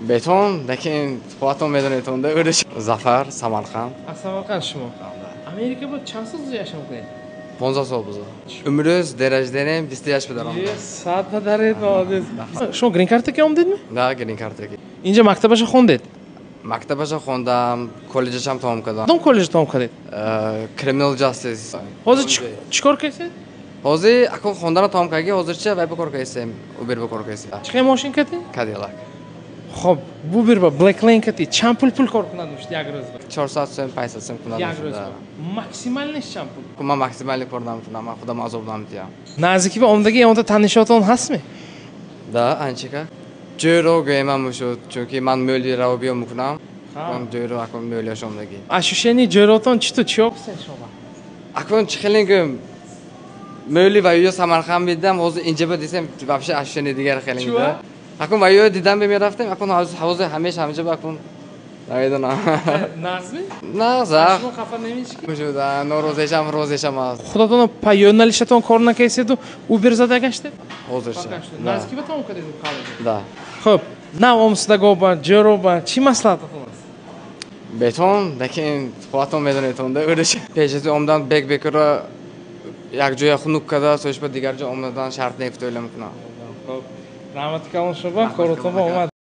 Бетон, лекин худатон медонедтон да уриш. Зафар, Самарқанд. Аз Самарқанд шумо. Америка ба чанд сол яшам кунед? 15 сол буза. Имрӯз день рождения 21 падарам. Сад падаред, молодец. Шумо грин карта ки омдедми? Да, грин карта ки. Инҷа мактабаша хондед? Мактабаша хондам, коллеҷашам тамом кардам. Кадом коллеҷ тамом кардед? Criminal justice. Ҳозир чӣ кор кардед? Ҳозир акун хонданро тамом кардаги, ҳозирча вай ба кор кардем, Uber ба кор кардем. Чӣ қадар мошин кардед? Cadillac. Хоб, Uber ба Black Lane кардед. Чанд пул кор кунад мешуд як рӯз? 400 сом, 500 сом кунад. Як рӯз. Максимальный чанд пул? Ман максимальный кор наметунам, ман худам азоб намедиҳам. Наздики ба омдаги ягонта танишотон ҳастми? Да, анчика. Ҷӯро гӯемам мешуд, чунки ман мӯли раво биё мекунам. Ман ҷӯро акун мӯлиаш омдаги. Ощущение ҷӯротон чӣ ту чиё гуфтед шумо? Акун чӣ хеле гӯем, мӯли ва ё Самарқанд бидам, ҳозир инҷа ба дисем вообще ощущение дигар хеле. Чуа? Акун ва ё дидам бемерафтем, акун ҳозир ҳамеша ҳамҷа ба акун намедонам. Нағзми? Нағз, а. Шумо хафа намешед? Мешуд, норозешам, розешам аст. Худатон па yo'nalishатон кор накардеду Uber зада гаштед? Ҳозирча. Наздики ба тамом кардед коллеҷ? Да. Хуб, нав омсудагоба, ҷӯроба чӣ маслиҳататон аст? Бетон, лекин худатон медонедтон да уриш. Пешази омдан бек бекро як ҷоя хунук карда, соишба дигар ҷо омадан шарт нефт o'йла мекунам. Хуб, раҳмати калон шумо, коротон ба омад.